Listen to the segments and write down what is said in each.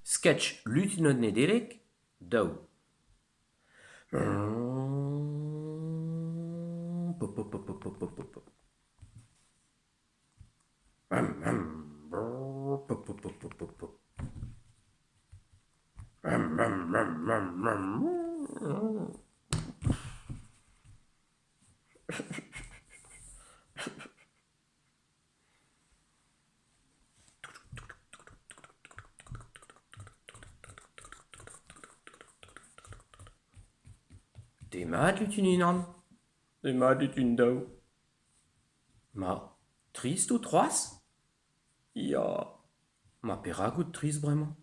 Sketch Lutunad Nedeleg daou. Demat out unan. Demat out un-daou. Ma, trist out c'hoazh ? Ya. Ma perak out trist bremañ ?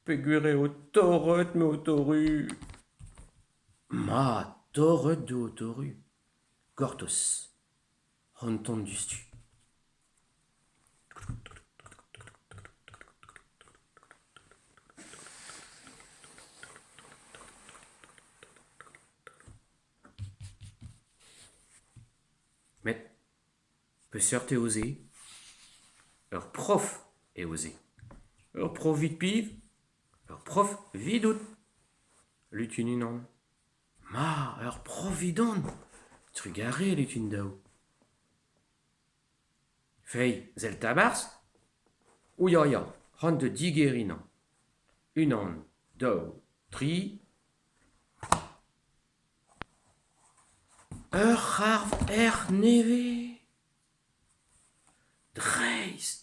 Peogwir eo torret ma otoru. Ma, torret da otoru. Gortoz. An tamm diouzhtu. Met peseurt eo se ? Ur prof eo se. Ur prof evit piv ? Ur prof evidout. Lutun unan. Ma, ur prof evidon ! Trugarez, Lutun daou. Feiz, sell 'ta 'barzh ! O ya, ya, c'hoant da digeriñ 'nañ. Unan, daou, tri. Ur c'harv-erc'h nevez ! Dreist !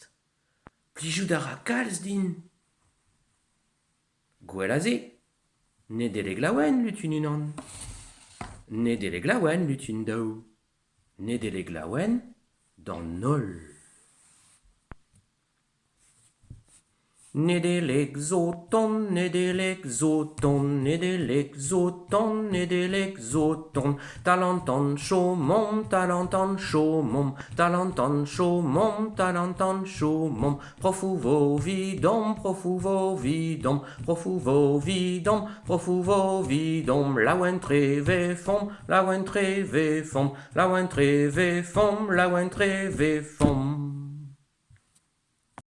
Plijout a ra kalz din. Gwell a se ! Nedeleg laouen, Lutun unan ! Nedeleg laouen, Lutun daou ! Nedeleg laouen d'an holl ! Nedeleg zo 'tont, Nedeleg zo 'tont, Nedeleg zo 'tont, Nedeleg zo 'tont. Talantan chomomp, talantan chomomp, talantan chomomp, talantan chomomp. Profoù 'vo 'vidomp, profoù 'vo 'vidomp, profoù 'vo 'vidomp, profoù 'vo 'vidomp. Laouen-tre 'vefomp, laouen-tre 'vefomp, laouen-tre 'vefomp, laouen-tre 'vefomp.